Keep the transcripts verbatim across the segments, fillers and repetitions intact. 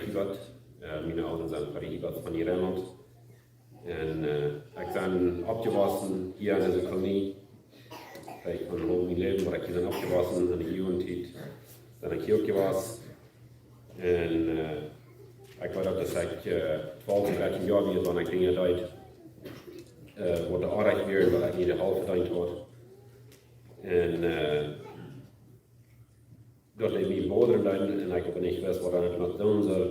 Hiebert. Äh, miene Elren sent Pfarra Hiebert von Niedernland. Un äh, ekj sie oppjewossen hia en dise Kolonie. Veleicht von mien Läwen, wua ekj hia sie oppjewossen, en de Jugendtiet sie ekj hia uk jewast. Un äh, ekj weet daut, daut ekj äh, twalf un dartieen Joa wia, wan ekj Dinja deed, äh, waut de Oabeit wia, waut ekj nich de Halft vedeent haud. Un äh, daut ekj mie boodren deed un ekj oba nich wist, waut ekj doamet doonen sull.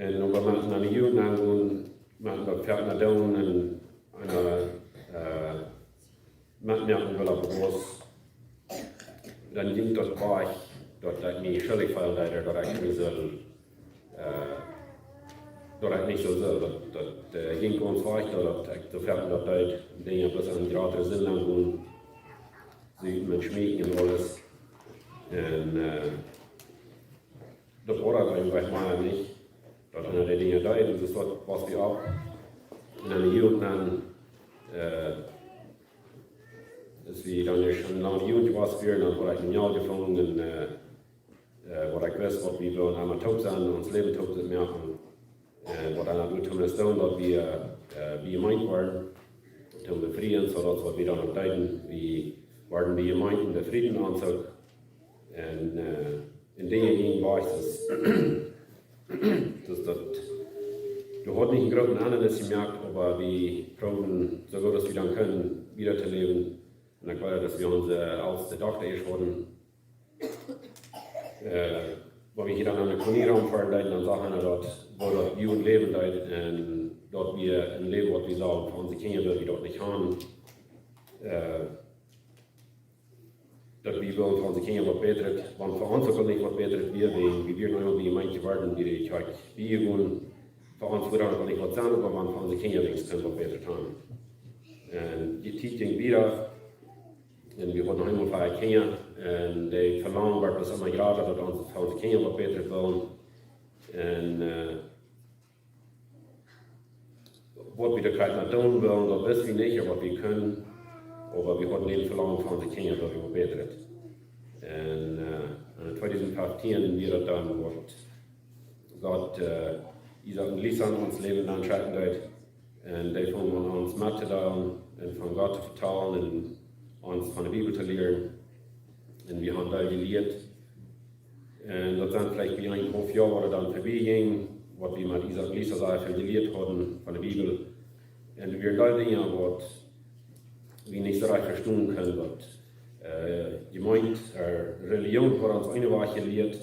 Un oba met no de Jugend aungonen, met daut Feld no doonen un, un äh, äh, met mie opp de Bos, dan jinkj daut wajch, daut ekj mie schuldich feeld, daut ekj nich sull, äh, daut ekj nich soo sull. Daut, daut äh, jinkj gaunz wajch, daut, daut ekj soo väl daut deed, Dinja bloos en jratre Senn aungonen, soo met Schmeekjen un aules. Un äh, daut wia daut eejentlich mea nich. Daut eena de Dinja deed, un daut wia, wia wie opp. Un dan hia uk dan, äh, aus wie dan ieescht en lange Jugend jewast wieren, dan haud ekj een Joa jefungen un äh, äh, waut ekj wist, waut wie wullen emma toop sennen, ons Läwen toop to moaken. Äh, waut dan daut toom doonen, daut wie äh, bie Jemeent wieren, toom befrieen, soo daut waut wie dan uk deeden, wie wieren bie Jemeent, befrieden ons uk. Un äh, un Dinja jinjen wajch. Daut, daut, daut haud nich een grootet Enj jemoakt, oba wie proowden soo goot aus wie dan kunnen wieda to läwen. Un ekj weet, daut wie onse ältste Dochta ieescht hauden, äh, wan wie hia dan en de Kolonie romfoaren deeden, dan sach eena daut, woo daut Jugend läwen deed, un daut wia een Läwen, waut wie sullen fa onse Kjinja, daut wie daut nich hauden. Äh, daut wie wullen fa onse Kjinja waut Bätret, wan fa ons uk nich waut Bätret wia, wäajen wie wieren eemol bie Jemeent worden, bie de Kjoakj biejegonen. Fa ons wudd daut uk nich waut sennen, oba wan fa onse Kjinja wenigstens waut Bätret hauden. Un de Tiet jinkj wieda, un wie hauden noch eemol fiew Kjinja, un daut Velangen wort bloos emma jrata, daut ons, fa onse Kjinja waut Bätret wullen. Un äh, waut wie doa krakjt met doonen wullen, daut wisten wie nich, waut wie kunnen. Oba wie hauden een Velangen fa onse Kjinja, daut wia waut Bätret. Un äh, en tweedusent feftieen wia daut dan, waut Gott äh, Isaak un Lisa en ons Läwen aunschekjen deed. Un dee fungen aun ons met to deelen un von Gott to vetalen un ons von de Bibel to lieren. Un wie hauden doa jelieet. Un daut sent veleicht bie een haulf Joa, waut dan verbie jinkj, waut wie met Isaak un Lisa sea väl jelieet hauden von de Bibel. Un doa wieren väl Dinja, waut wie nich soo rajcht vestonen kunnen, daut äh, Jemeent, äh, Relijoon haud ons eene Wajch jelieet.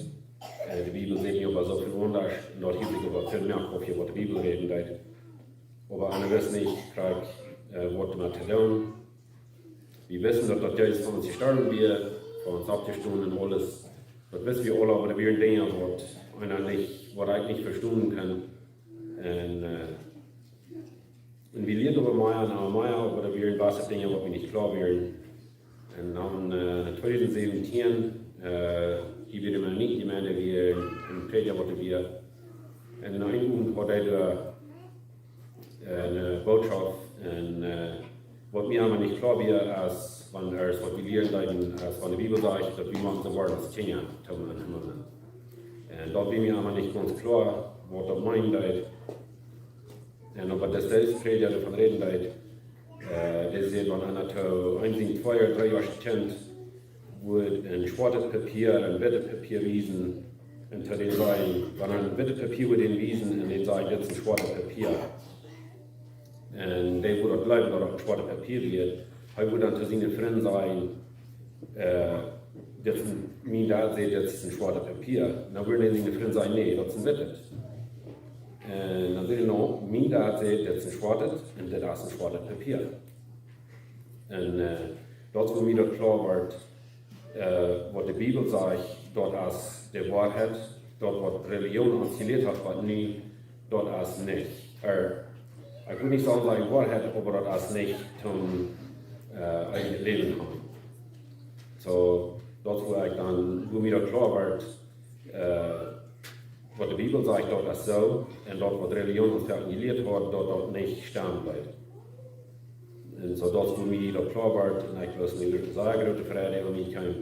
Äh, de Bibel sajcht nich oba soo väl aundasch, un daut hieet sikj oba väl mea opp, waut de Bibel räden deed. Oba eena wist nich krakjt äh, waut doamet to doonen. Wie wisten daut, daut Jesus fa ons jestorwen wia, fa ons oppjestonen un aules. Daut wisten wie aula, oba doa wieren Dinja, waut eena nich, waut ekj nich vestonen kunn. Un äh, un wie lieeden oba mea un mea, oba doa wieren waut Dinja, waut wie nich kloa wieren. Un dan äh, tweedusent säwentieen, äh, hia bie de Mennonitenjemeent wia een Prädja, waut doa wia. Un no een Owent haud hee doa äh, eene Bootschoft. Un äh, waut mie emma nich kloa wia, es, wan, es waut wie lieren deeden, es wan de Bibel sajcht, daut wie motten soo woaren aus Kjinja, toom aunmonen. Un daut wia mie emma nich gaunz kloa, waut daut meenen deed. Un oba daut dee Prädja doavon räden deed, äh, dee säd, wan eena to een sien twee ooda dree Joa Kjint wudd een schwoatet Papia, een wittet Papia wiesen, un to dän sajen, wan eena een wittet Papia wudd dän wiesen, un dän sajen, dit es een schwoatet Papia. Un dee wudd daut jleewen, daut daut een schwoatet Papia wia. Hee wudd dan to siene Frind sajen, äh, dit es een, mien Dad säd, dit es een schwoatet Papia. Dan wudden siene Frind sajen, nä, daut es een wittet. Un dan säd hee, nä, mien Dad säd, dit es een schwoatet, un dit es een schwoatet Papia. Un äh, daut es, wua mie daut kloa wort, äh, waut de Bibel sajcht, daut es de Woarheit, daut waut Relijoon ons jelieet haft, waut nich, daut es nich. Ea, ekj well nich sajen, sajen Woarheit, oba daut es nich toom äh, eewjet Läwen haben. Soo, daut es, wua ekj dan, wua mie daut kloa wort, äh, waut de Bibel sajcht, daut es soo, un daut waut Relijoon ons jelieet haft, daut daut nich stemmen deed. Un soo daut es, wua mie daut kloa wort, un ekj wist, mie wia sea groote Freid äwa mie kjeem.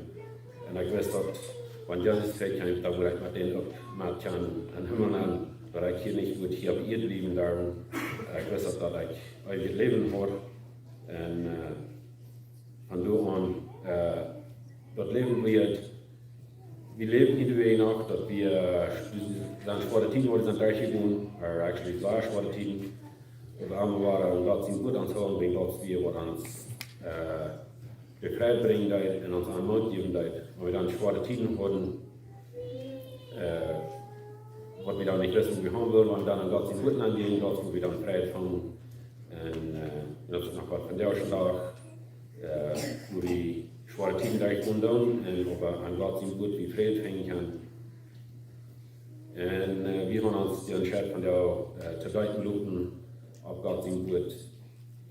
Un ekj wist daut, Wan Jesus trigj kjemt, dan wudd ekj met dän uk met kjennen en Himmel nenn, daut ekj hia nich wudd hia opp Ieed bliewen, dan, ekj wist daut, daut ekj eewjet Läwen haud. Un, äh, von doa aun, äh, daut Läwen wia, wie läwen hia doa noch, daut wie, äh, sent schwoare Tieden worden, sent derchjegonen, or actually sea schwoare Tieden. Oba wie wieren en Gott sien Wuat aun daut hoolen, wäajen daut wia waut ons, äh, de Freid brinjen deed un ons Moot jäwen deed. Wan wie dan schwoare Tieden hauden, äh, waut wie dan nich wisten, woo wie gonen wullen, wan wie dan en Gott sien Wuat aunjinjen, daut wia wie dan Freid von. Un, äh, daut es noch waut von dän ieeschten Dach, äh, woo wie schwoare Tieden derchgonen doonen, un oba en Gott sien Wuat wie Freid finjen kjennen. Un, äh, wie haben ons entscheit von doa, äh, to deepen loten opp Gott sien Wuat.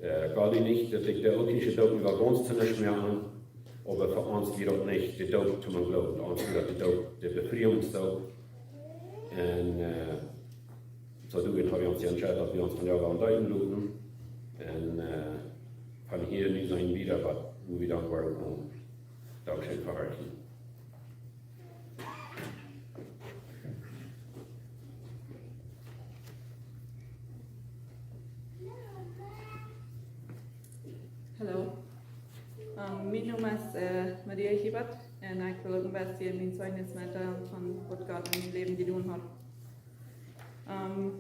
Äh, ekj well nich, daut ekj de Ooltkolonische Doop äwa gaunz to nuscht moaken, oba fa ons wia daut nich de Doop toom Gloowen, ons wia daut de Doop, de Befriejungsdoop. Un, äh, soo doawäajen haben wie ons entscheit, daut wie ons von doa wellen deepen loten. Un, äh, von hia nu seenen wieda waut, woo wie dan woaren komen. Dankscheen fa june Tiet. Hallo. Ähm, mien Nomen es, äh, Maria Hiebert un ekj well uk een bät mien Zeichnis metdeelen von waut Gott en mien Läwen jedonen haft. Ähm,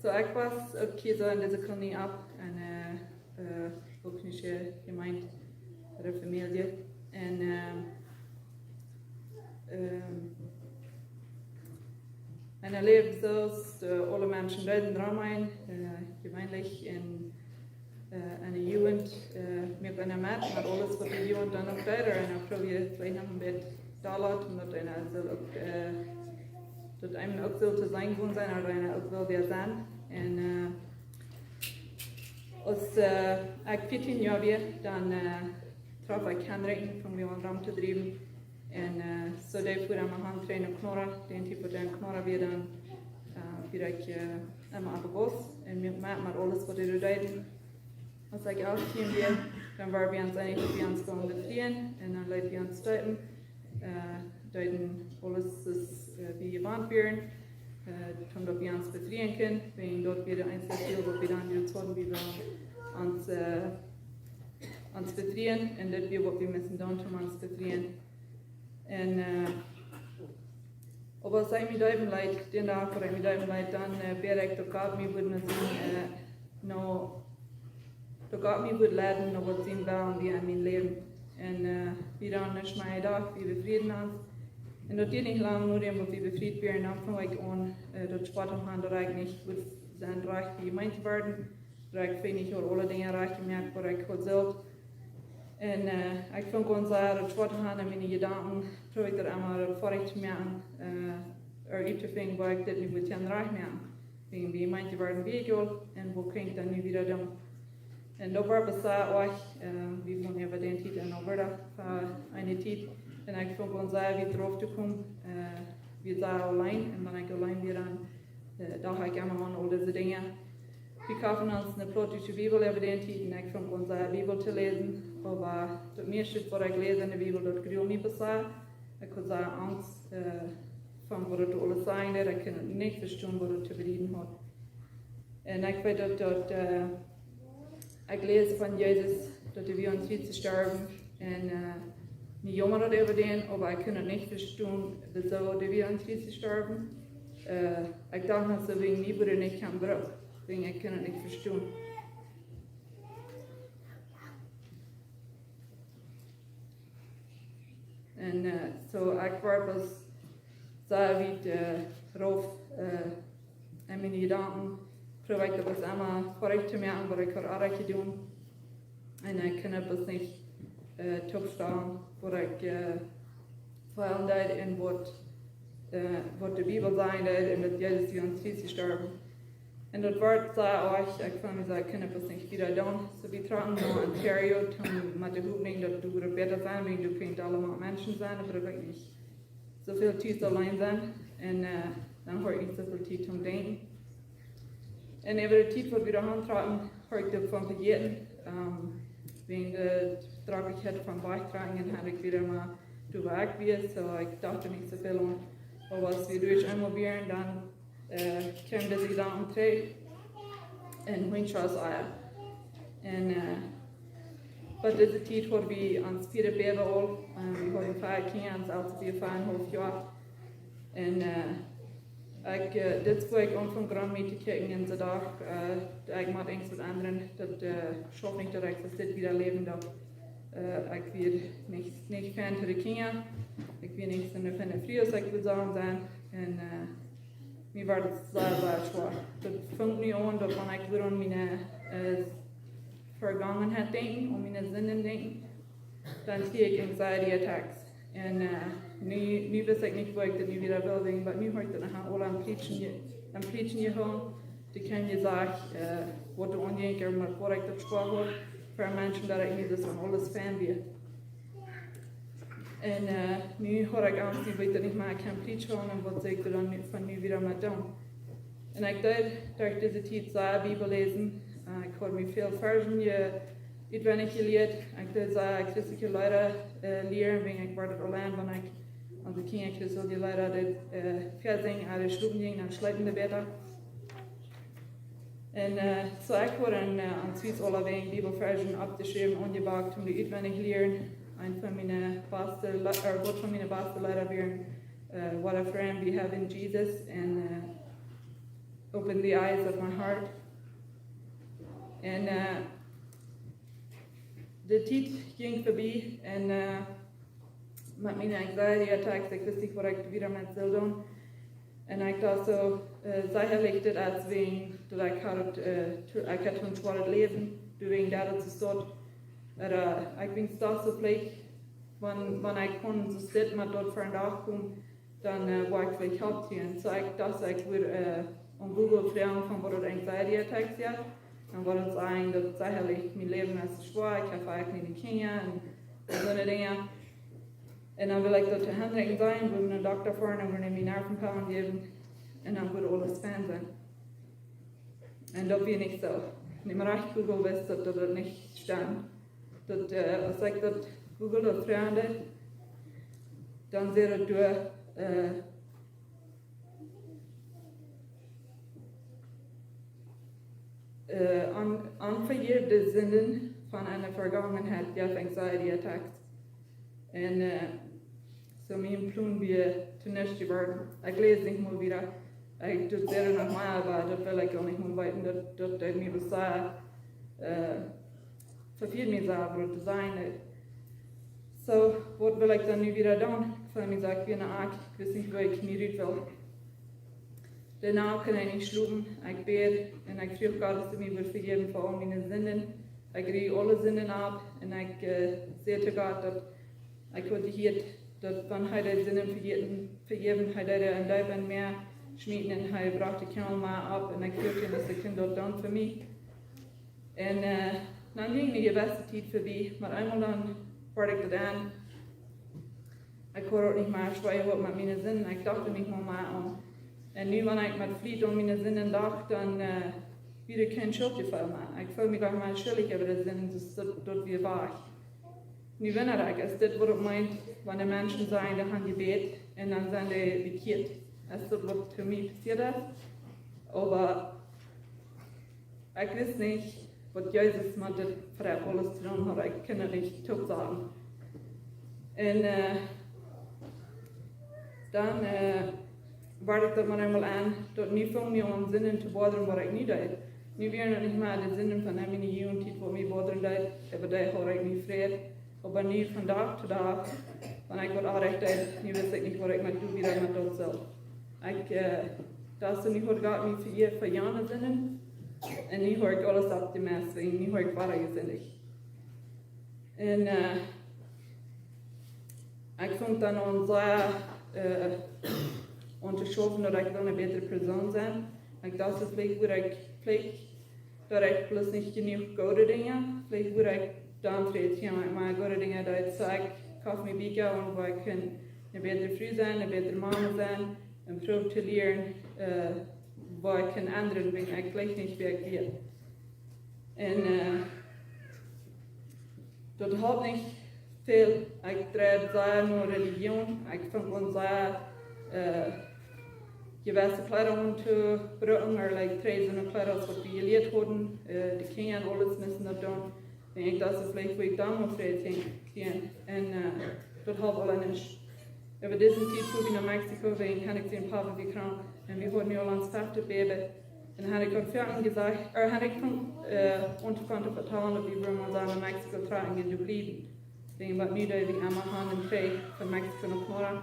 soo, ekj wos uk hia soo en dise Kolonie opp, en, äh, äh, Ooltkolonische Jemeent, de Famielje. Un, ähm, ähm, un ekj läwd soo aus, äh, aule Menschen deeden rom mie, äh, jeweenlich en, äh, en de Jugend, äh, mie bie de Met, met aules waut de Jugend dan uk deed, un ekj proowd veleicht noch een bät dolla, om daut eena soo uk, äh, daut eena uk soo to sennen woat sennen, ooda eena uk well wada sennen. Un, äh, aus, äh, ekj vieetieen Joa wia, dan, äh, trof ekj Henrik, funk wie aun rom to driewen. Un, äh, soo deed ekj wada mie auntrigj no Knora, dee Tiet wua ekj en Knora wia, dan, äh, wia ekj, äh, emma opp de Gauss un mie met, met aules waut dee deeden. Aus ekj achtieen wia, dan wia wie ons eenich, daut wie ons wullen befrieen, un dan leeten wie ons deepen, äh, deeden aules, aus, äh, wie jewant wieren, äh, toom daut wie ons befrieen kunnen, wäajen daut wia de eensje Ziel, waut wie dan jehieet hauden, wie wullen ons, äh, ons befrieen, un dit wia waut wie musten doonen, toom ons befrieen. Un, äh, oba aus ekj mie deepen leet, dän Dach, wua ekj mie deepen leet, dan, äh, bäd ekj, daut Gott mie wudd no sien, äh, no, daut Gott mie wudd leiden, no waut sien Wellen wia en mien Läwen. Un, äh, wie dan nuscht mea jedocht, wie befrieden ons. Un daut dieed nich lang, nodäm daut wie befriet wieren, dan funk ekj aun, äh, daut schwoa to haben, daut ekj nich wudd sennen rajcht bie de Jemeent worden. Daut ekj feeld nich, haud aule Dinja rajcht jemoakt, waut ekj haud sullt. Un, äh, ekj funk aun sea daut schwoa to haben, en miene Jedanken, proowd ekj daut emma daut foadich to moaken, äh, ooda uttofinjen, woo ekj dit nu wudd kjennen rajcht moaken. Wäajen wie Jemeent worden, wia ekj aul, un woo kunn ekj dan nu wieda doonen? Un daut wia bie mie uk, äh, wie wonden äwa dän Tiet en Alberta, fa eene Tiet. Un ekj funk aun sea wiet rauf to komen, äh, wia sea auleen, un wan ekj auleen wia, dan, äh, docht ekj emma aun aul dise Dinja. Wie koften ons ne plautdietsche Bibel äwa dän Tiet un ekj funk aun sea Bibel to läsen, oba daut mieeschte waut ekj läs en de Bibel, daut gruld mie bie mie. Ekj haud sea Angst, äh, von waut daut aules sajen deed, ekj kunn daut nich vestonen, waut daut to bedieden haud. Un ekj weet daut, daut, äh, ekj läs von Jesus, daut hee wia aum Kjriez jestorwen. Un, äh, mie jaumad daut äwa dän, oba ekj kunn daut nich vestonen, woo hee wia aum Kjriez jestorwen. Äh, ekj docht noch soo, wäajen mie wudd daut nich kjennen brucken, wäajen ekj kunn daut nich vestonen. Un, äh, soo, ekj wort bloos sea wiet, äh, rauf, äh, en miene Jedanken, proowd ekj daut bloos emma foadich to moaken, waut ekj haud oajch jedonen. Un ekj kunn daut bloos nich, äh, toopstalen, waut ekj, äh, feelen deed un waut, äh, waut de Bibel sajen deed un daut Jesus wia aum Kjriez jestorwen. Un daut wort sea oajch, ekj feeld mie soo, ekj kunn daut bloos nich wieda doonen. Soo, wie trocken no Ontario, toom, met de Hopninj, daut doa wudd bäta sennen, wäajen doa kunnen aule Menschen sennen, oba daut wudd ekj nich soo väl Tiet auleen sennen. Un, äh, dan haud ekj nich soo väl Tiet toom denkjen. Un äwa de Tiet, waut wie doa han trocken, haud ekj doavon vejäten, ähm, wäajen de Drocklichkjeit von wajchtrocken, un haud ekj wada mau wua ekj wia, so ekj docht nich soo väl aun. Oba aus wie doa eemol wieren, dan, äh, kjeemen dise Jedanken trigj. Un Hunt Charles Eier. Un, äh, bie dise Tiet hauden wie ons vieedet Bäbe aul. Äh, wie hauden fiew Kjinja, ons eltste wia fiew un haulf Joa. Un, äh, ekj, äh, dit wia ekj aunfunk Grund mie to kjikjen un see docht, äh, daut ekj mott irjent waut endren, daut, äh, schauft nich, daut ekj dit wieda läwen doo. Äh, ekj wia nich, nich Fan fa de Kjinja. Ekj wia nich soone Fan fa de Frues, ekj wull sajen sennen. Un, äh, mie wort daut sea, sea schwoa. Daut funk mie aun, daut wan ekj wia aun miene, äh, Vergangenheit denkjen, aun miene Sinden denkjen, dan kjrieech ekj anxiety attacks. Un, äh, nu, nu wist ekj nich, woo ekj daut nu wieda wull, wäajen, oba nu haud ekj daut noch aul aum Prädjen je-, aum Prädjen jehoolen. Dee kjeemen jesajcht, äh, waut doa aunjinkj, un waut ekj daut schwoa haud, fa Menschen, daut ekj nich daut aun aules Fan wia. Un, äh, nu haud ekj Angst, nu weet ekj nich mea, ekj kaun Prädjen hoolen un waut saul ekj dan nu, von nu wieda met doonen. Un ekj deed derch dise Tiet sea Bibel läsen. Äh, ekj haud mie väl Varzen je-, utwendich jelieet. Ekj deed sea christliche Leeda, äh, lieren, wäajen ekj wort daut auleen, wan ekj onse Kjinja christliche Leeda deed, äh, väasinjen, aus see schlopen jinjen, dan schleepen dee bäta. Un, äh, so ekj haud een, äh, aun Swiss aulawäajen Bibelvarzen oppjeschräwen, aunjebakt, om dee utwendich lieren. Eent von miene baste Le-, äh, waut von miene baste Leeda wieren, äh, What a Friend We Have in Jesus un, äh, Open the Eyes of My Heart. Un, äh, de Tiet jinkj verbie un, äh, met miene anxiety attacks, ekj wist nich, waut ekj wieda met sull doonen. Un ekj docht soo, äh, secha licht dit aus wäajen daut ekj haud, äh, to-, ekj haud een schwoaret Läwen, doawäajen daut et soo steit. Oba, äh, ekj wist daut soo veleicht, wan, wan ekj kunn soo stell met daut vondoag komen, dan, äh, woa ekj veleicht Help kjrieen. So ekj docht, ekj wudd, äh, opp Google froagen von waut daut anxiety attacks es. Un waut daut sajen, daut secha licht, mien Läwen es schwoa, ekj hab eejentlich nich Kjinja un soone Dinja. Un dan wull ekj daut to Hendrik sajen, wull no Dokta foaren, dan wull hee mie Nervenpellen jäwen. Un dan wudd aules fein sennen. Un daut wia nich soo. Nich mea rajcht Google wist daut, daut daut nich stemd. Daut, äh, aus ekj daut Google daut froagd, dan säd et doa, äh, äh, un-, unvejäwde Sinden von eene Vergangenheit jeef anxiety attacks. Un, äh, so mien Plon wia to nuscht jeworden. Ekj läs nich mol wieda. Ekj, daut wia noch mea, oba daut well ekj uk nich mea weeten. Daut, daut deed mie bloos sea, äh, vefieed mie sea, waut to sajen. So, waut well ekj dan nu wieda doonen? Ekj feel mie soo, ekj wia een Akj, ekj wist nich, woo ekj mie rut wull. Doano kunn ekj nich schlopen. Ekj bäd un ekj fruach Gott, daut hee mie wudd vejäwen fa aul miene Sinden. Ekj rieed aule Sinden auf un ekj, äh, säd to Gott, daut ekj haud jehieet, daut wan hee de Sinden vejäwen, vejäwen, hee deed een Deep em Mäa schmieten un hee brocht de Kjandel mea opp un ekj fruach am, aus hee kunn daut doonen fa mie. Un, äh, dan jinkj eene jewesse Tiet verbie, oba eemol dan wort ekj daut aun. Ekj haud uk nich mea schwoa jehaut met miene Sinden, ekj docht doa nich mea, mea aun. Un nu, wan ekj met Fleet aun miene Sinden docht, dan, äh, wia doa kjeen Schuldjefeel mea. Ekj feeld mie nich mea schuldich äwa de Sinden, daut, daut wia wajch. Nu wunda ekj, es dit waut et meent, wan de Menschen sajen, dee haben jebät un dan sent dee bekjieet? Es daut waut fa mie passieet es? Oba ekj wist nich, waut Jesus met dit fa aules to doonen haud. Ekj kunn et nich toop sajen. Un, äh, dan, äh, wort ekj daut mau eemol aun, daut nu fung mie aun Sinden to bothern, waut ekj nu deed. Nu wieren et nich mea de Sinden von miene Jugendtiet, waut mie bothern deed, oba dee haud ekj nu Fräd. Oba nu von Dach to Dach, wan ekj waut orrajcht deed, nu wist ekj nich, waut ekj met doo, wieda met daut sull. Ekj, äh, docht soo, nu haud Gott mie vejäft fa jane Sinden. Un nu haud ekj aules oppjemest, un nu haud ekj wada jesindicht. Un, äh, ekj funk dan aun sea, äh, aun to schaufen, daut ekj wull eene bätre Persoon sennen. Ekj docht, veleicht wudd ekj, veleicht daut ekj bloos nich jenuach goode Dinja, veleicht wudd ekj dan trigj kjeemen, mea goode Dinja deed. So ekj koft mie Bieekja, un woo ekj kunn eene bätre Fru sennen, eene bätre Mame sennen, un proowd to lieren, äh, woo ekj kunn endren, wan ekj veleicht nich wia ekj wia. Un, äh, daut holp nich väl. Ekj dreid sea no Religion. Ekj funk aun sea, äh, jewesse Kjleeda auntobrinjen, ooda, like, dreid soone Kjleeda aus waut wie jelieet hauden. Äh, de Kjinja un aules musten daut doonen. Ekj docht, daut es veleicht wua ekj dan mol Fräd kjrie. Un, äh, daut holp aula nich. Äwa dise Tiet fua wie no Mexiko, wäajen Henrik sien Papa wia krank. Un wie hauden nu aul ons fefte Baby. Un Henrik haud foaken jesajcht, ooda Henrik funk, äh, aun to vetalen, daut wie wudden mol no Mexiko trakjen un doa bliewen. Wäajen waut nu deed wie emma han un trigj von Mexiko no Knorr.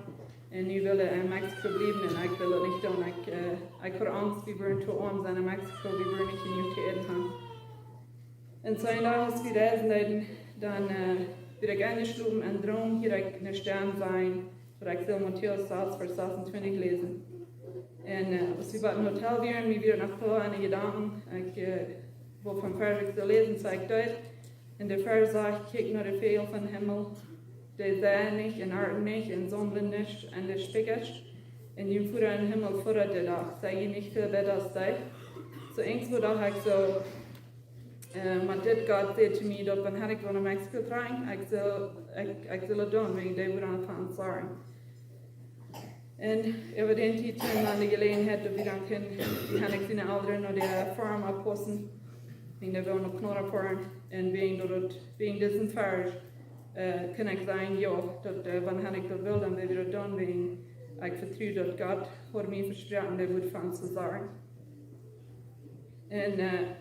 Un nu wull hee en Mexiko bliewen un ekj wull daut nich doonen. Ekj, äh, ekj haud Angst, wie wudden too oam sennen en Mexiko, wie wudden nich jenuach to äten han. Un soo een Dach, aus wie reisen deeden, dan, äh, wia ekj enjeschlopen un droomd, hieed ekj eene Stemm sajen, daut ekj sull Matäus sas, Varsch sasuntwintich läsen. Un, äh, aus wie bie daut Hotel wieren, mie wia noch kloa en de Jedanken, ekj, äh, woo von Varsch ekj sull läsen, soo ekj deed. Un de Varsch sajcht: Kjikj no de Väajel vom Himmel, dee seien nich un arnten nich un saumlen nich en de Spikjasch, un jun Voda em Himmel foddat dee doch. Sie jie nich väl bäta aus dee? Soo eent, woo docht ekj soo, äh, mau dit Gott säd to mie, daut wan ekj well no Mexiko trakjen, ekj sull, ekj, ekj sull daut doonen, wäajen dee wudden fa ons sorjen. Un äwa dän Tiet kjeem dan de Jeläajenheit, daut wie dan kunnen, wie han ekj siene Elren no de Farm oppaussen. Un dee wullen no Knorr foaren. Un wäajen daut, wäajen disen Varsch, äh, kunn ekj sajen, jo, daut, äh, wan Henrik daut well, dan well wie daut doonen, wäajen ekj vetru daut Gott haud mie vesproaken, dee wudd fa ons sorjen. Un, äh,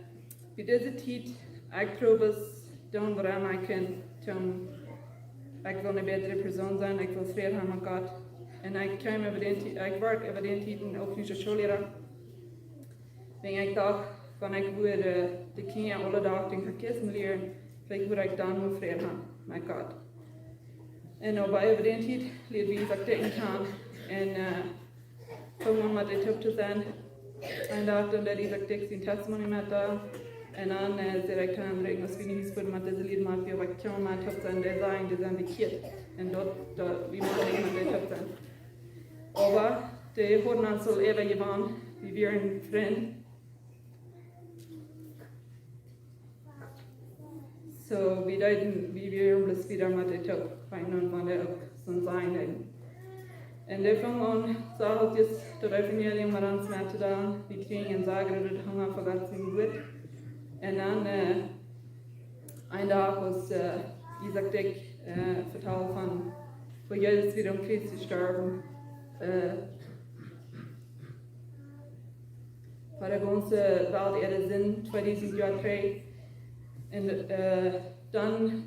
bie dise Tiet, ekj proowd to doonen waut emma ekj kunn, toom, ekj wull eene bätre Persoon sennen, ekj wull Fräd haben met Gott. Un ekj kjeem äwa dän Ti-, ekj wort äwa dän Tiet uk nich soo Schoolliera. Wäajen ekj docht, wan ekj wudd, äh, de Kjinja aule Dach dän Katechismus lieren, veleicht wudd ekj dan mol Fräd haben met Gott. Un oba äwa dän Tiet lieed wie Isaak Dyck kjanen. Un, äh, funk aun met dee toop to sennen. Un doa dan deed Isaak Dyck sien Testimony met doa. Un dan, äh, säd ekj dan, aus wie nu hia met dise Lied, met wie, oba ekj kjenn met toop sennen, dee sajen, dee sent bekjieet. Un daut, daut, wie motten nich met dee toop sennen. Oba dee hauden ons aul äwa jewonnen, wie wieren Frind. Soo, wie deeden, wie wieren bloos wieda met dee toop, wan un wan dee uk soon sajen deeden. Un dee funk aun, soo haud daut Evangelium met ons met to doonen, wie kjrieejen en Zagreb daut Hunga fa Gott sien Wuat. Un dan, äh, een Dach aus, äh, Isaak Dyck, äh, vetald von, woo Jesus wia aum Kjriez jestorwen, äh, fa de gaunze Welt äare Sind, tweedusent Joa trigj. Un, äh, dan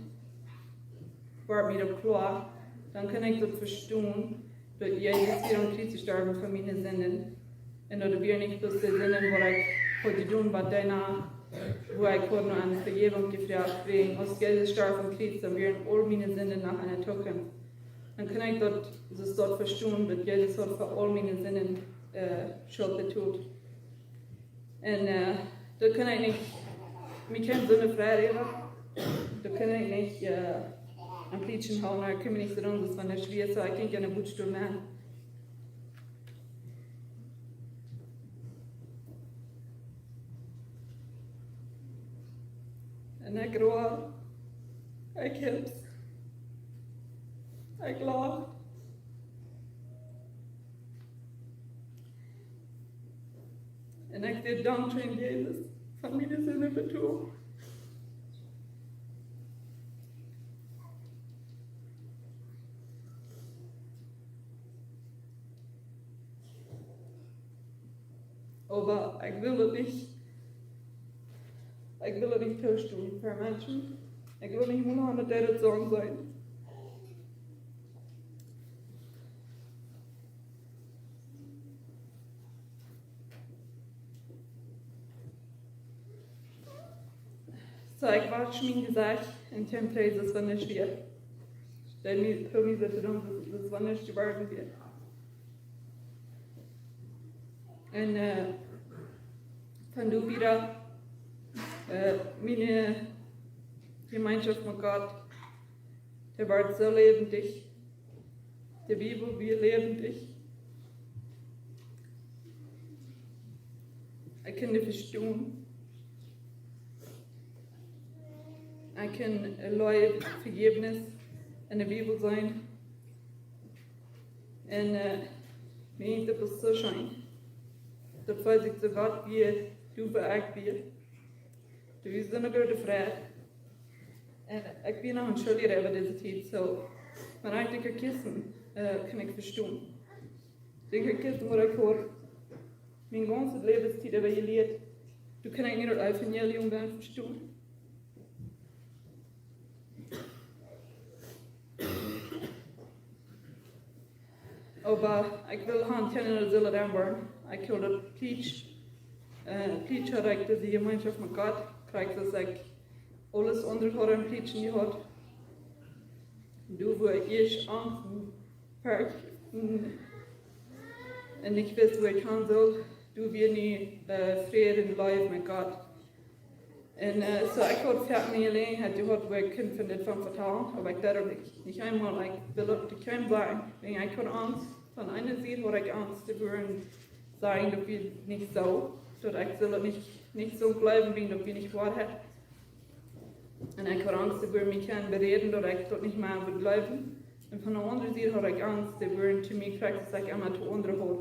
wort mie daut kloa, dan kunn ekj daut vestonen, daut Jesus wia aum Kjriez jestorwen fa miene Sinden. Un daut wia nich bloos de Sinden, waut ekj haud jedonen, oba doano, woo ekj haud no eene Vejäwunk jefroacht, wäajen aus Jesus storf aum Kjriez, dan wieren aul miene Sinden noch enne Zukunft. Dan kunn ekj daut, daut daut vestonen, daut Jesus haud fa aul miene Sinden, äh, Schult betolt. Un, äh, daut kunn ekj nich, mie kjeem soone Freid äwa. Daut kunn ekj nich, äh, aum Plietschen hoolen, ekj kunn mie nich soo doonen, aus wan daut schwoa wia, soo ekj jinkj en de Butsdom nenn. Un ekj groll, ekj hipst, ekj lach. Un ekj säd: Dankscheen, Jesus, fa miene Sinden betolt. Oba ekj well daut nich, ekj well daut nich toostonen fa Menschen. Ekj well nich mol han, daut dee daut soo seenen. Soo, ekj wausch mien Jesecht un kjeem trigj, aus wan nuscht wia. Dee mie, fa mie soo to doonen, aus, aus wan nuscht jeworden wia. Un, äh, von doa wieda, äh, miene Jemeenschoft met Gott, dee wort soo läwendich. De Bibel wia läwendich. Ekj kunn dee vestonen. Ekj kunn, äh, Leew, Vejäwnis, en de Bibel seenen. Un, äh, mie daut wia soo scheen. Daut wia ekj soo, Gott, wia du, wua ekj wia. Du wia soone groote Freid. Un ekj wia noch een Schooljoa äwa dise Tiet, soo. Oba ekj denkj, Christen, äh, kaun ekj vestonen. Ekj denkj, Christen, waut ekj haud miene gaunze Läwenstiet äwa jelieet. Du kaust nich daut Evangelium dan vestonen. Oba ekj wull han kjennen daut sellen dan woaren. Ekj wull daut Plicht, äh, Plicht haud ekj dise Jemeenschoft met Gott, krakjt soo aus ekj aules aundre haud aun Plichten jehaut. Du, wua ekj ieescht Angst un Forcht un, un nich wist, wua ekj han sull, du, wia nu, äh, Fräd un Leew met Gott. Un, äh, soo, ekj haud foaken de Jeläajenheit jehaut, wua ekj kunn von dit von vetalen, oba ekj deed daut nich. Nich eemol, ekj wull daut nich kjeenem sajen. Wiels ekj haud Angst, von eene Sied haud ekj Angst, dee wudden sajen, daut wia nich soo, daut ekj sull daut nich, nich soo jleewen, wiels daut wia nich Woarheit. Un ekj haud Angst, dee wudden mie kjennen beräden, daut ekj daut nich mea wudd jleewen. Un von de aundre Sied haud ekj Angst, dee wudden to mie krakjt soo aus ekj emma to aundre haud,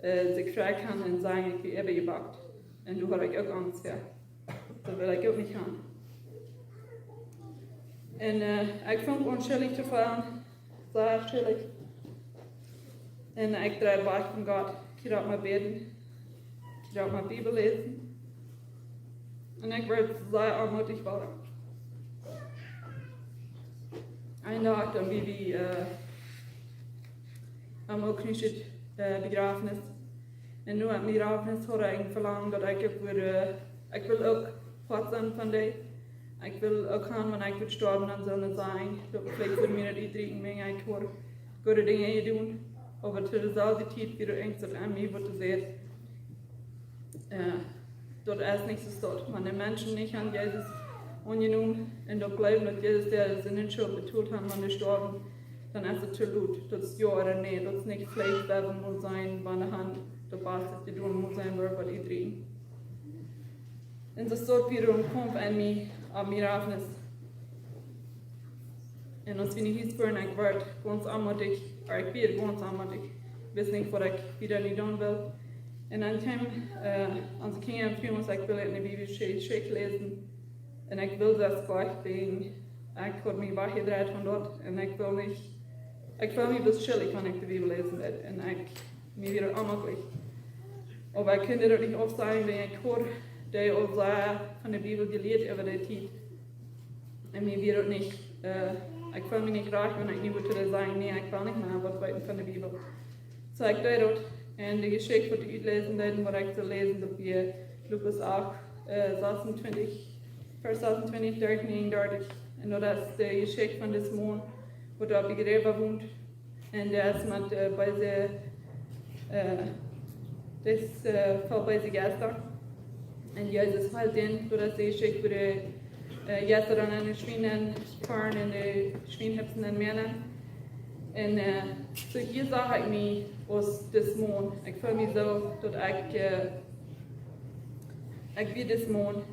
äh, sikj frie kjennen un sajen, ekj wia äwajebakt. Un doa haud ekj uk Angst ver. Daut wull ekj uk nich han. Un, äh, ekj funk aun schuldich to feelen, sea schuldich. Un ekj dreid wajch von Gott, ekj deed mau bäden, ekj deed mau Bibel läsen. Un ekj wort sea onrutich worden. Een Dach dan wia wie, äh, aum Ooltkolonische, äh, Bejrafnis. Un nu aum Bejrafnis haud ekj een Velangen, daut ekj uk wull, äh, ekj wull uk Poat sennen von dee. Ekj wull uk han, wan ekj wudd stoawen, dan sullen see sajen, daut veleicht wudden mie daut utdrekjen, wiels ekj haud goode Dinja jedonen. Oba to deeselwje Tiet wia daut eent, daut aun mie wort jesajcht, äh, daut es nich soo, daut wan de Menschen nich aun Jesus aunjenomen un daut jleewen, daut Jesus de Sindenschult betolt haft, wan dee stoawen, dan es et too lot. Daut es jo ooda nä, daut es nich veleicht, wan wie mol sennen, wan de Hand daut baste jedonen mol sennen, wua waut utdrekjen. Un soo steit wada een Kaumf aun mie, aum Bejrafnis. Un aus wie no Hus fuaren, ekj wort gaunz onrutich, oba ekj wia gaunz onrutich. Ekj wist nich, waut ekj wieda nu doonen wull. Un dan kjeem, äh, onse Kjinja un fruagen mie, aus ekj wull enne Bibel Sche-, Jeschicht läsen. Un ekj wull daut nich, wiels ekj haud mie wajchjedreit von daut. Un ekj wull nich, ekj feeld mie bloos schuldich, wan ekj de Bibel läsen deed. Un ekj, mie wia daut onmäajlich. Oba ekj kunn daut nich aufsajen, wiels ekj haud dee aul sea von de Bibel jelieet äwa de Tiet. Un mie wia daut nich, äh, ekj feeld mie nich rajcht, wan ekj nu wudd sajen, nä, ekj well nich mea waut weeten von de Bibel. Soo ekj deed daut. Un de Jeschicht, waut ekj utläsen deed, waut ekj sull läsen, daut wia Lukas acht, äh, sasuntwintich, Varsch sasuntwintich, dartich, näajenundartich. Un daut es de Jeschicht von dis Maun, waut doa bie Gräba wont. Un dee es met, äh, beese, äh, dee es, äh, voll beese Jeista. Un Jesus heelt dän, daut es de Jeschicht, wua de, äh, Jeista dan aun de Schwien foaren un de Schwien hupsen dan mea. Un, äh, soo hia sach ekj mie aus dis Maun. Ekj feeld mie soo, daut ekj, äh, ekj wia dis Maun.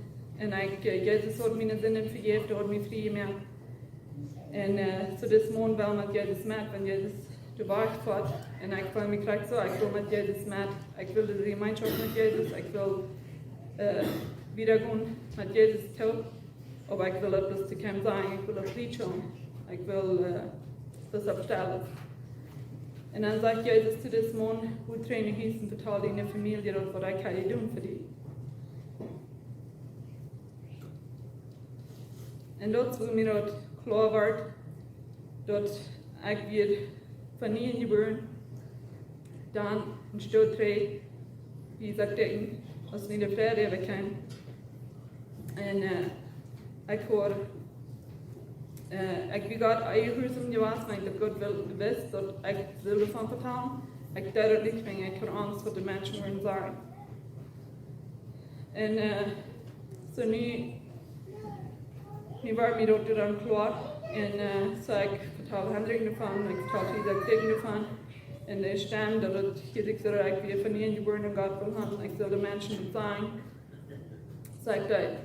Un ekj, äh, Jesus haud miene Sinden vejäft, haud mie frie jemoakt. Un, äh, soo dis Maun well met Jesus met, wan Jesus doa wajch foat. Un ekj feeld mie krakjt soo, ekj well met Jesus met. Ekj well de Jemeenschoft met Jesus. Ekj well, äh, wieda gonen met Jesus too. Oba ekj well daut bloos to kjennen sajen, ekj well daut nich schaufen. Ekj well, äh, daut oppstalen. Un dan sajcht Jesus to dis Maun: Go trigj no Hus un vetal diene Famielje daut, waut ekj hab jedonen fa die. Un daut es, wua mie daut kloa wort, daut ekj wia von nieem jebuaren, dan een Stoot trigj, woo ekj denkj, aus mie de Fräd äwakjeem. Un, äh, ekj haud, äh, ekj wia Gott jehuarsom jewast, wiels ekj daut Gott wull, wist, daut ekj sull doavon vetalen. Ekj deed daut nich, wiels ekj haud Angst, waut de Menschen wudden sajen. Un, äh, soo nu, nu wia mie daut dan kloa. Un, äh, soo ekj vetald Hendrik doavon, ekj vetald Isaak doavon. Un de Stemm, daut et hia sikj soo, ekj wia von nieem jebuaren un Gott wull han, ekj sull de Menschen daut sajen. Soo ekj deed.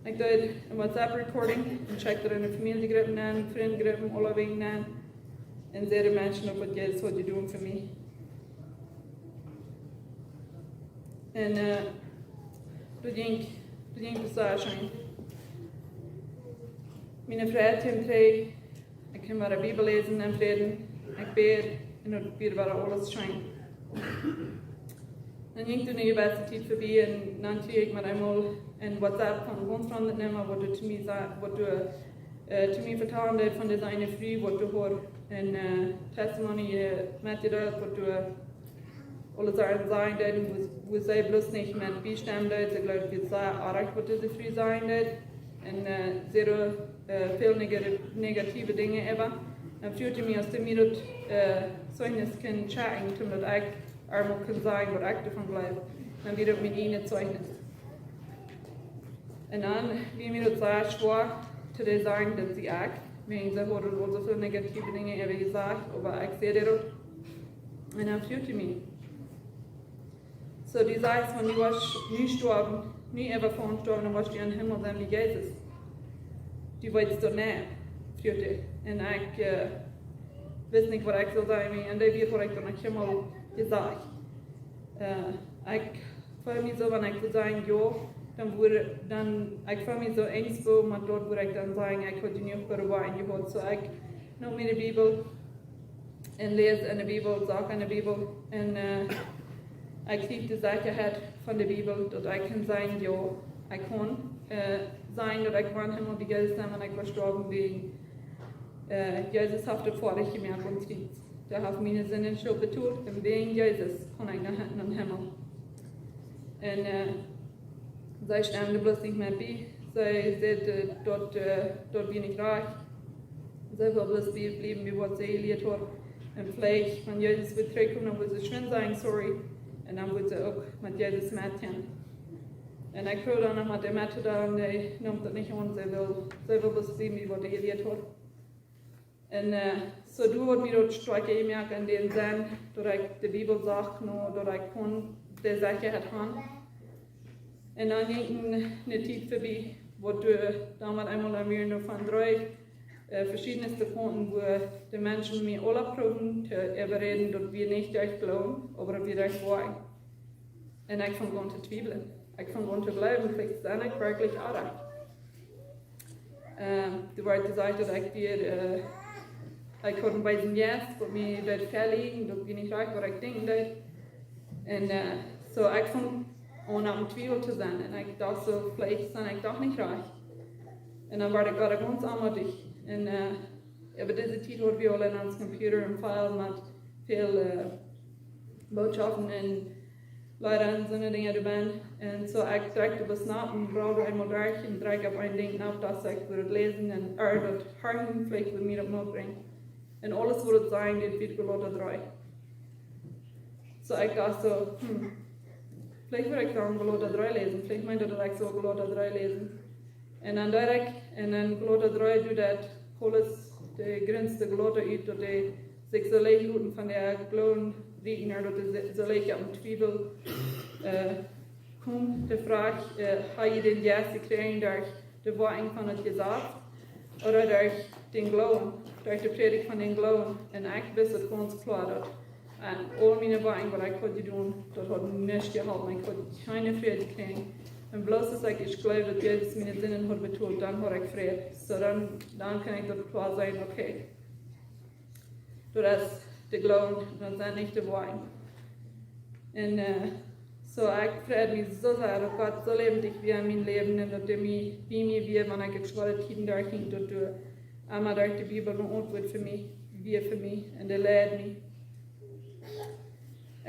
Ekj deed een WhatsApp-Recording un schekjt daut en de Famieljegroppen aun, Frintjegruppen, aulawäajen aun. Un säd de Menschen uk, waut Jesus haud jedonen fa mie. Un äh, daut jinkj, daut jinkj sea scheen. Miene Fru kjeem trigj. Ekj kunn wada Bibel läsen un bäden. Ekj bäd un daut wia wada aules scheen. Dan jinkj doa ne jewesse Tiet verbie un dan kjrieech ekj met eemol een WhatsApp von een gaunz framdet Numma, waut doa to mie sa-, waut doa äh, to mie vetalen deed von dise eene Fru, waut doa haud een äh, Testimony äh, metjedeelt, waut doa aules aun sajen deed, wua, wua see bloos nich met biestemmen deed. See jleewd, daut wia sea oajch, waut dise Fru sajen deed. Un äh, säd doa äh, väl neg-, negative Dinja äwa. Dan fruach see mie, aus see mie daut äh, Zeichnis kunn schekjen, om daut ekj äa mol kunn sajen, waut ekj doavon jleew. Dan wia daut mien ieejnet Zeichnis. Un dan wia mie daut sea schwoa to dee sajen, daut see ekj, wäajen see haud aul soo väl negative Dinja äwa jesajcht, oba ekj säd daut. Un dan fruach see mie, soo, du sajchst, wan du woascht nu stoawen, nu äwa von stoawen, dan woascht du em Himmel sennen bie Jesus. Du weetst daut nich, fruach see. Un ekj äh, wist nich, waut ekj sull sajen, un dee Wieed haud ekj dan noch kjeenmol jesajcht. Äh, ekj feeld mie soo, wan ekj wudd sajen jo, dan wudd, dan, ekj feeld mie soo eensjemol, oba doa wudd ekj dan sajen, ekj haud jenuach Wieed jehieet. Soo ekj neem miene Bibel un läs en de Bibel, sach en de Bibel. Un äh, ekj kjrieech de Sechaheit von de Bibel, daut ekj kunn sajen jo, ekj kunn äh, sajen, daut ekj woa em Himmel bie Jesus sennen, wan ekj woa stoawen, wäajen äh, Jesus haft daut foadich jemoakt aum Kjriez. Dee haft miene Sind un Schult betolt un wäajen Jesus kunn ekj no, nom Himmel. Un äh, see stemd doa bloos nich met bie. See säd äh, daut äh, daut wia nich rajcht. See wull bloos bie, bliewen bie waut see jelieet haud. Un veleicht, wan Jesus wudd trigjkomen, dan wudd see schwind sajen sorry. Un dan wudd see uk met Jesus metgonen. Un ekj fruach dan noch met dee met to doonen, dee neem daut nich aun, see wull, see wull bloos bliewen bie waut see jelieet haud. Un äh, soo doa haud mie daut stoakja jemoakt en dän Senn, daut ekj de Bibel sach, nu daut ekj kunn de Sechaheit han. Un dan jinkj ne Tiet verbie, waut doa dan met eemol aun wia, nu von dree äh, veschiedne Kaunten, wua de Menschen mie aula proowden to äwaräden, daut wia nich derch Gloowen, oba daut wia derch Woakjen. Un ekj funk aun to twiewlen. Ekj funk aun to jleewen, veleicht sie ekj werkjlich oajch. Äh, doa wort jesajcht, daut ekj wia äh, ekj haud een beesen Jeist, waut mie deed veleiden, daut wia nich rajcht, waut ekj denkjen deed. Un äh, soo ekj funk aun opp Twiewel to sennen. Un ekj docht soo, veleicht sie ekj doch nich rajcht. Un dan wort ekj wada gaunz onrajcht. Un äh, äwa dise Tiet haud wie aul en ons Computer een File met väl äh, Bootschoften un Leeda un soone Dinja doabennen. Un soo ekj drekjt opp een Knoop un roll doa eemol derch un drekjt opp een Dinkj opp, daut ekj wull daut läsen un äh, daut horchen, veleicht wudd mie daut Moot brinjen. Un aules, waut daut sajen deed, wia Galatia dree. Soo ekj docht soo, hm, veleicht wudd ekj dan Galatia dree läsen, veleicht meent daut, daut ekj sull Galatia dree läsen. Un dan deed ekj, un dan Galatia dree, doa deit Paulus, dee grinst de Galatia ut, daut dee sikj soo leicht loten von de Gloowen rieten, daut dee soo leicht opp een Twiewel äh, kjemt de Froag, äh, hab jie dän Jeist jekjräajen derch de Woakjen von daut Jesaz, ooda derch dän Gloowen, derch de Prädicht von dän Gloowen? Un ekj wist daut gaunz kloa, daut äh, aul miene Woakjen, waut ekj haud jedonen, daut haud nuscht jeholpen. Ekj haud kjeene Fräd jekjräajen. Un bloos aus ekj ieescht jleewd, daut Jesus miene Sinden haud betolt, dan haud ekj Fräd. Soo dan, dan kunn ekj daut kloa seenen, okay, daut es de Gloowen, daut sent nich de Woakjen. Un äh, soo ekj freid mie soo sea, daut Gott soo läwendich wia en mien Läwen un daut hee mie, bie mie wia, wan ekj schwoare Tieden derchjinkj, daut hee emma derch de Bibel ne Auntwuat fa mie, wia fa mie, un dee leid mie.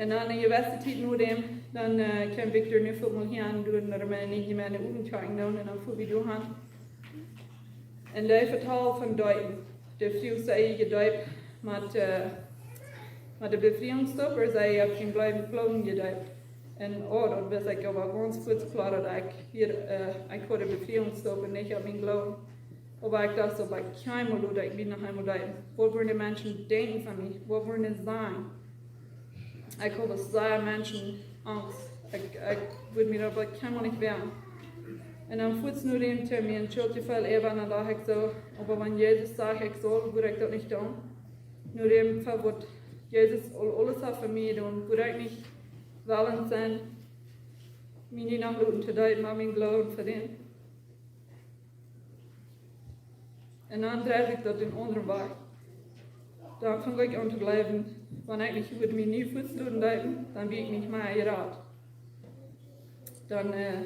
Un dan ne jewesse Tiet no däm, dan äh, kjeem Victor nu väl mol hia aun, doa en de Rumäne Jemeent Owentjoakjen doonen, un dan fua wie doa han. Un dee vetald von Deepen. De Fru säd, jedeept met äh, met de Befriejungsdoop, ooda säd, ekj hab em Gloowen, Gloowen jedeept. Un oh, daut wist ekj oba gaunz fuaz kloa, daut ekj hia äh, ekj haud de Befriejungsdoop un nich opp mien Gloowen. Oba ekj docht soo, oba kjeenmol wudd ekj mie noch eemol deepen. Waut wudden de Menschen denkjen von mie? Waut wudden see sajen? Ekj haud sea Menschen Angst. Ekj, ekj wudd mie daut oba kjeenmol nich woagen. Un dan fuaz no däm kjeem mie een Schuldjefeel äwa, un dan docht ekj soo: "Oba wan Jesus sajcht, ekj saul, wudd ekj daut nich doonen? No däm, fa waut Jesus aul aules haft fa mie jedonen, wudd ekj nich wellen sennen, mie nich noch loten to deepen, oba mien Gloowen fa dän?" Un dan dreid ekj daut dän aundren Wajch. Dan funk ekj aun to jleewen, wan ekj nich wudd mie nu fuaz loten deepen, dan wia ekj nich mea jerat. Dan, äh,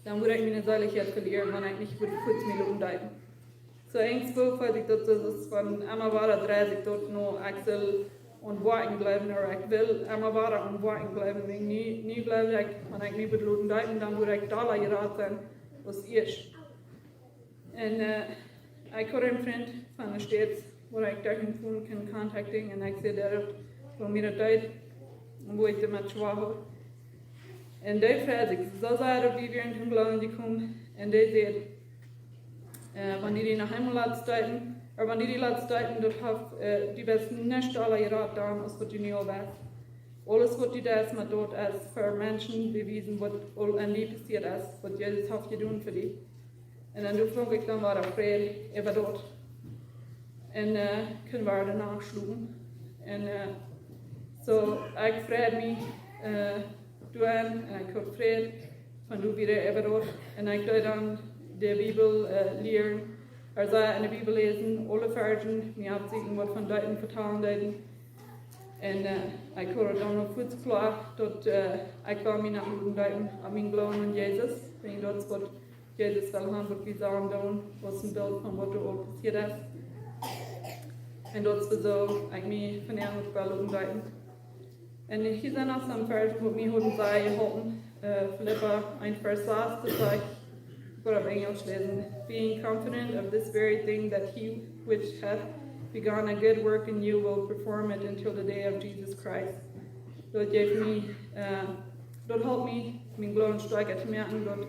dan wudd ekj miene Seelichkjeit velieren, wan ekj nich wudd fuaz mie loten deepen. Soo, eensjemol feeld ekj daut, daut es von emma wada dreid ekj daut no, ekj saul aun Woakjen jleewen, oba ekj well emma wada aun Woakjen jleewen. Wan nu, nu jleew ekj, wan ekj mie wudd loten deepen, dan wudd ekj dolla jerat sennen aus ieescht. Un, äh, ekj haud een Frint von de States, wua ekj derch de Phone kunn contacten, un ekj säd daut, woo mie daut deed, un woo ekj doamet schwoa haud. Un dee freid sikj soo sea, daut wie wieren toom Gloowen jekomen, un dee säd, äh, wan du die noch eemol latst deepen, oba wan du die latst deepen, daut haft, äh, du best nich dolla jerat dan aus waut du nu aul best. Aules waut du deist, mau daut es fa Menschen bewiesen, waut aul aun die passieet es, waut Jesus haft jedonen fa die. Un dan doa funk ekj dan wada Fräd äwa daut. Un, äh, kunn wada doano schlopen. Un, äh, soo, ekj freid mie, äh, doaraun, un ekj haud Fräd von doa wieda äwa daut. Un ekj deed dan de Bibel, äh, lieren, aulsoo enne Bibel läsen, aule Varzen mie aufsieekjen, waut von Deepen vetalen deeden. Un, äh, ekj haud dan uk fuaz kloa, daut, äh, ekj wull mie nich loten deepen, oba mien Gloowen aun Jesus, wiels daut es waut Jesus well haben, waut wie sellen doonen, aus een Bilt von waut doa aul passieet es. Un daut es woo ekj mie von am uk wull loten deepen. Un hia sent noch some Varzen, waut mie hauden sea jeholpen. Äh, Filippa eent Varsch sas, daut sajcht, ekj well opp Enjlisch läsen: "Being confident of this very thing, that he which hath begun a good work in you will perform it until the day of Jesus Christ." Daut jeft mie, äh, daut halpt mie, mienen Gloowen stoakja to moaken, daut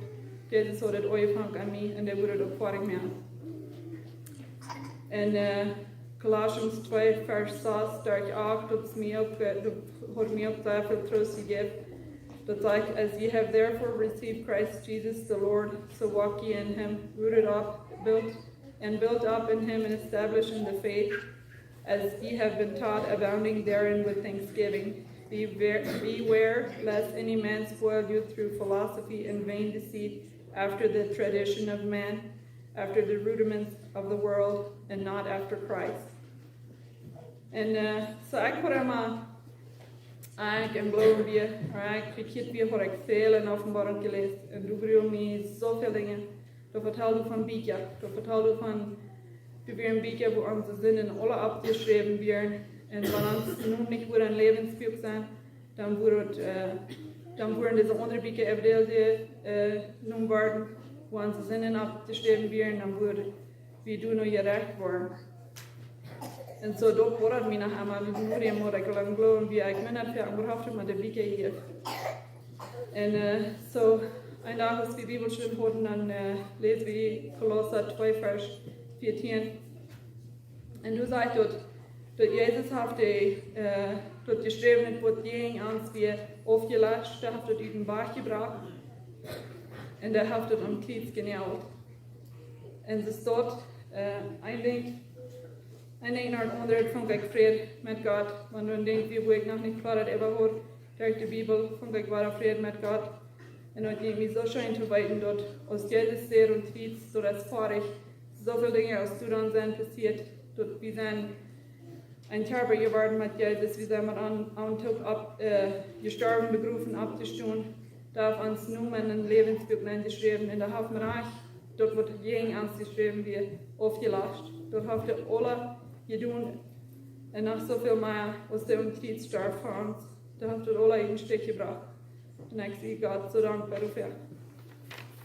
Jesus haud daut aunjefongen aun mie un hee wudd daut foadich moaken. Un, äh, Colossians twee Varsch sas derch acht, daut es mie uk, äh, daut haft mie uk sea väl Troost jejäft. Daut sajcht: "As ye have therefore received Christ Jesus the Lord, so walk ye in him, rooted up, built, and built up in him, and established in the faith, as ye have been taught, abounding therein with thanksgiving. Beware, beware lest any man spoil you through philosophy and vain deceit, after the tradition of man, after the rudiments of the world, and not after Christ." Un, äh, soo ekj haud emma, ekj em Gloowen wia, oba ekj vekjieet wia, haud ekj väl en Openboarunk jeläst. Un doa wia mie soo väl Dinja. Doa vetald daut von Bieekja. Doa vetald daut von, doa wieren Bieekja, wua onse Sinden aula oppjeschräwen wieren. Un wan ons Nomen nich wudd em Läwensbuak sennen, dan wudd, äh, dan wudden dise aundre Bieekja eventuell, äh, jenomen woaren, wua onse Sinden oppjeschräwen wieren, dan wudd wie doano jerecht woaren. Un soo, daut woat mie noch emol, nu dee Moot, ekj lang Gloowen, wia ekj mie nich ver-, waut haft et met de Bieekja hia? Un, äh, soo, een Dach, aus wie Bibelstund hauden, dan, äh, läsen wie Kolossa twee Varsch vieetieen. Un doa sajcht daut, daut Jesus haft de, äh, daut jeschräwne Wort jäajen ons wia aufjelajcht, hee haft daut ut dän Wajch jebrocht. Un hee haft daut aum Kjriez jenault. Un soo steit, äh, een Dinkj, een Dinkj no daut aundre, funk ekj Fräd met Gott. Wan du een Dinkj, woo ekj noch nich kloa daut äwa haud, derch de Bibel, funk ekj wada Fräd met Gott. Un daut jeft mie soo scheen to weeten, daut aus Jesus säd aum Kjriez, daut es foadich, soo väl Dinja aus doa dan sent passieet, daut wie sent een Kjarpa jeworden met Jesus, wie sent met am, am toop opp, äh, jestorwen, begrowen, oppjestonen. Doa haft ons Nomen em Läwensbuak nenjeschräwen, un doa haft hee uk daut, waut jäajen ons jeschräwen wia, aufjelajcht. Daut haft hee aula jedonen, un noch soo väl mea, aus hee aum Kjriez storf fa ons. Doa haft hee aula een Stekj jebrocht. Un ekj sie Gott soo dankboa doafäa.